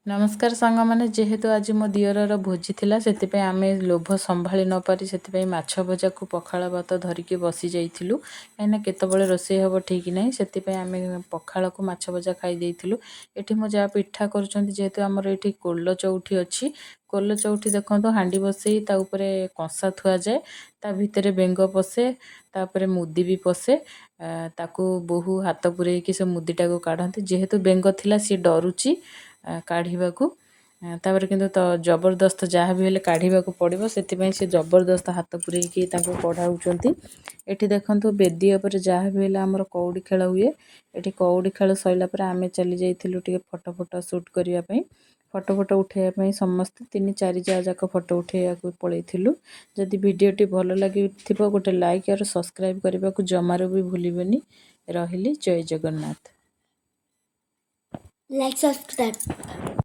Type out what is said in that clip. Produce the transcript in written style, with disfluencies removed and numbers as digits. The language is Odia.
ନମସ୍କାର ସାଙ୍ଗମାନେ। ଯେହେତୁ ଆଜି ମୋ ଦିଅରର ଭୋଜି ଥିଲା, ସେଥିପାଇଁ ଆମେ ଲୋଭ ସମ୍ଭାଳି ନପାରି ସେଥିପାଇଁ ମାଛ ଭଜାକୁ ପଖାଳ ଭାତ ଧରିକି ବସି ଯାଇଥିଲୁ। କାହିଁକିନା କେତେବେଳେ ରୋଷେଇ ହେବ ଠିକ୍ ନାହିଁ, ସେଥିପାଇଁ ଆମେ ପଖାଳକୁ ମାଛ ଭଜା ଖାଇ ଦେଇଥିଲୁ। ଏଠି ମୋ ଯାଆ ପିଠା କରୁଛନ୍ତି। ଯେହେତୁ ଆମର ଏଇଠି କୋଲ ଚଉଠି ଅଛି, କୋଲ ଚଉଠି ଦେଖନ୍ତୁ, ହାଣ୍ଡି ବସେଇ ତା ଉପରେ କଂସା ଥୁଆଯାଏ, ତା ଭିତରେ ବେଙ୍ଗ ପଶେ, ତାପରେ ମୁଦି ବି ପଶେ। ତାକୁ ବୋହୂ ହାତ ପୂରେଇକି ସେ ମୁଦିଟାକୁ କାଢ଼ନ୍ତି। ଯେହେତୁ ବେଙ୍ଗ ଥିଲା, ସିଏ ଡରୁଛି କାଢ଼ିବାକୁ। ତାପରେ କିନ୍ତୁ ତ ଜବରଦସ୍ତ ଯାହା ବି ହେଲେ କାଢ଼ିବାକୁ ପଡ଼ିବ, ସେଥିପାଇଁ ସେ ଜବରଦସ୍ତ ହାତ ପୂରେଇକି ତାଙ୍କୁ କଢ଼ାଉଛନ୍ତି। ଏଠି ଦେଖନ୍ତୁ, ବେଦି ଉପରେ ଯାହା ବି ହେଲେ ଆମର କଉଡ଼ି ଖେଳ ହୁଏ। ଏଠି କଉଡ଼ି ଖେଳ ସରିଲା ପରେ ଆମେ ଚାଲି ଯାଇଥିଲୁ ଟିକେ ଫଟୋ ଫଟୋ ସୁଟ୍ କରିବା ପାଇଁ, ଫଟୋ ଫଟୋ ଉଠାଇବା ପାଇଁ। ସମସ୍ତେ ତିନି ଚାରି ଯା ଯାକ ଫଟୋ ଉଠାଇବାକୁ ପଳେଇଥିଲୁ। ଯଦି ଭିଡ଼ିଓଟି ଭଲ ଲାଗିଥିବ, ଗୋଟେ ଲାଇକ୍ ଆଉ ସବସ୍କ୍ରାଇବ୍ କରିବାକୁ ଜମାରୁ ବି ଭୁଲିବେନି। ରହିଲି, ଜୟ ଜଗନ୍ନାଥ। Like, subscribe.